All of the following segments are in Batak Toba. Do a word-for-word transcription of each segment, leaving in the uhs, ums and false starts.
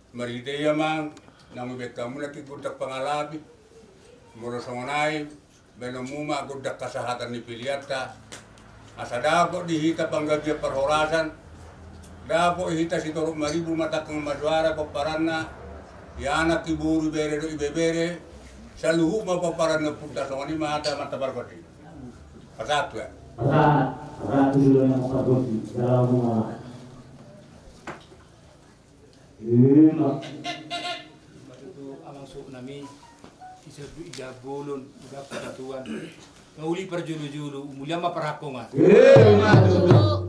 Marhite i amang, naung dibaen hamu nangkin gondang pangalapi, molo songon i, baenonmu ma gondang hasahatan ni pilianta, asa dapot di hita panggabean parhorasan, dapot hita sitorop maribur, matangkang majuara pomparanna, i anak, i boru, i bere dohot i bebere, saluhut ma pomparan ni ompunta. Songon i ma hata amanta pargonsi. Pasahat tu, ya. Pasahat, pasahat tu jolo ni amanta pargonsi. Jala uma. Ima tutu amang suhut nami, ija, ija bolon, ija partuturan. Uli parjolo-jolo, mulian ma parhangkongan. Ima tutu.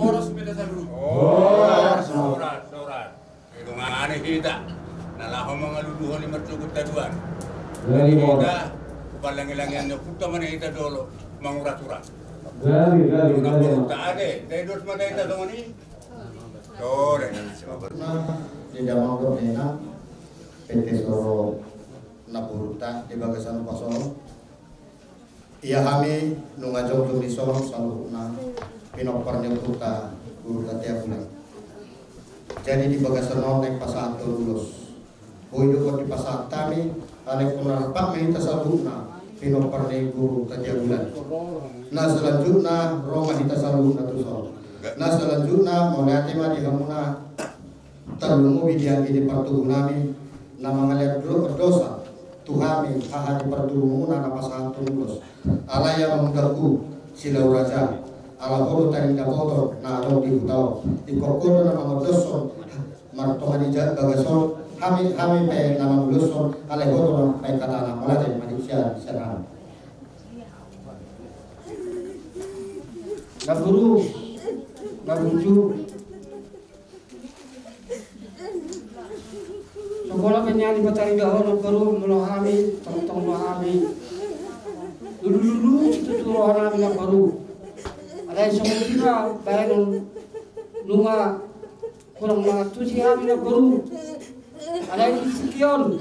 Horas ma di hita saluhut. Horas. Horas, horas. Dongani hita na laho mangaluluhon i marsogot haduan. Jadi hita, palangi-langian ni ompunta ma na hita jolo mangurat-urat. Jadi, jadi, jadi. Ate, dai dos ma hita songon i. Sore. Di damang dohot dainang, pete soro na burta di bagasan pasol. Ia hami nunga jongjong dison saluhutna pinompar ni ompunta Guru Tatea Bulan. Jadi di bagasan on naeng pasahathon ulos. Boi do on dipasahat hami, alai hona rap ma hita saluhutna pinompar ni Guru Tatea Bulan. Na selanjutna ro ma hita saluhutna tuson. Na selanjutna mauliate ma di hamuna tarlumobi di anggi ni partubu nami na mangalean do-, dosa tu hami haha ni partubu muna na pasahathon ulos. Alai ia mamungkangku Silau Raja, ala ho do tarindapoton na adong di huta on. Ingkon ho do na mangondoshon martonga ni ja-, bagas on, hami, hami pe na manguloshon, alai ho do na painhatana. Mauliate ma di sian, sian hami. Namboru, namboru. So pola pe nian dipataridahon namboru, molo hami, tongtong ma hami lulululu situtu roha nami namboru. Alai songon i ma baenon nunga hurang mangantusi hami namboru. Alai di sini on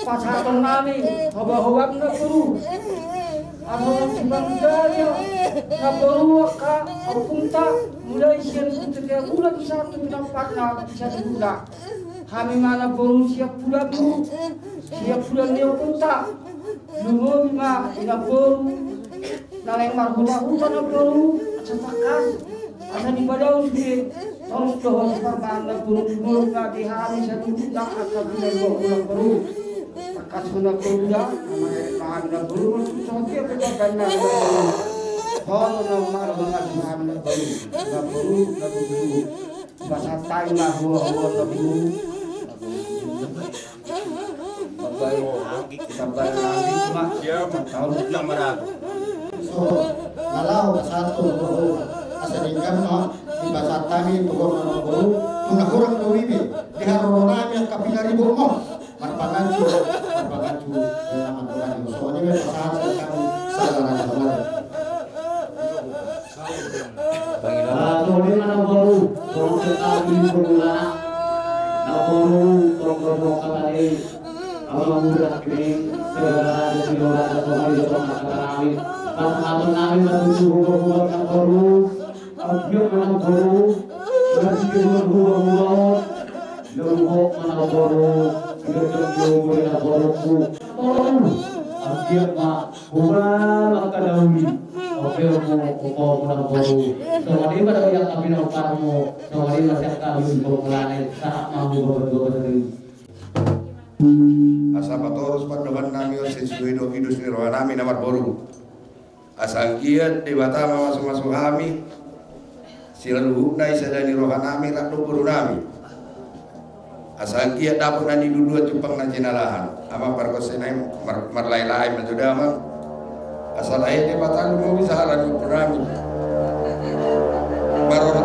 pasahaton nami hoba-hobam namboru. Asa sipangido namboru angka ompunta mulai sian Guru Tatea Bulan sahat tu pinompar na saluhutna. Hami ma namboru siap pulanmu, siap pulan ni ompunta. Lumobi ma di namboru na naeng marhuta-huta namboru, asa tangkas, asa dipadaon sude torus dohot siparmaan namboru. Lumobi ma di hami saluhutna angka binahen boru namboru. Tangkas ma namboru da, na mangaek ma hami namboru, songon dia pe baen nami namboru. Ho do na malo mangasuh hami namboru. Namboru, namboru. Pasahat hami ma hua-hua namboru. Tambai, tambai lagi ma. Siap. Tahu. Yang mana? So, na laho pasahathon ho, asa denggan ma dipasahat hami tu ho na namboru. Nunga hurang do i be di haroro nami angka pinaribotmon. Marpanganju, marpanganju. Selamat berani. So, ini be pasahat sian hami. Salam. Di boru na, na boru tonggo bongka bale. Ama murah kering segala ada di luar ada tonggo di tonggo kata kami. Pas makan kami masuk suhu boru na boru. Agiat mana boru. Masih di luar boru. Leruhok mana boru. Sudah jauh boru na boru. Boru. Agiat ma. Huba mangkadauli, ope omo, opo omo na boru. Songon i ma do yang kami na oparmu, songon i ma sian kami di pongolane, sahat ma huba berdua berdua. Asa patorus pandohan nami on sesuai dohot idos ni roha nami na marboru. Asa anggiat Debata mamasu-masu hami, silaluhutna i sada ni roha nami rap dohot boru nami. Asa anggiat dapot na niluluan jumpang na jinalahan. Amang pargonsi nai mar-, marlae-lae ma jo damang. Asa lae Debata lumobi sahala ni boru nami. Maror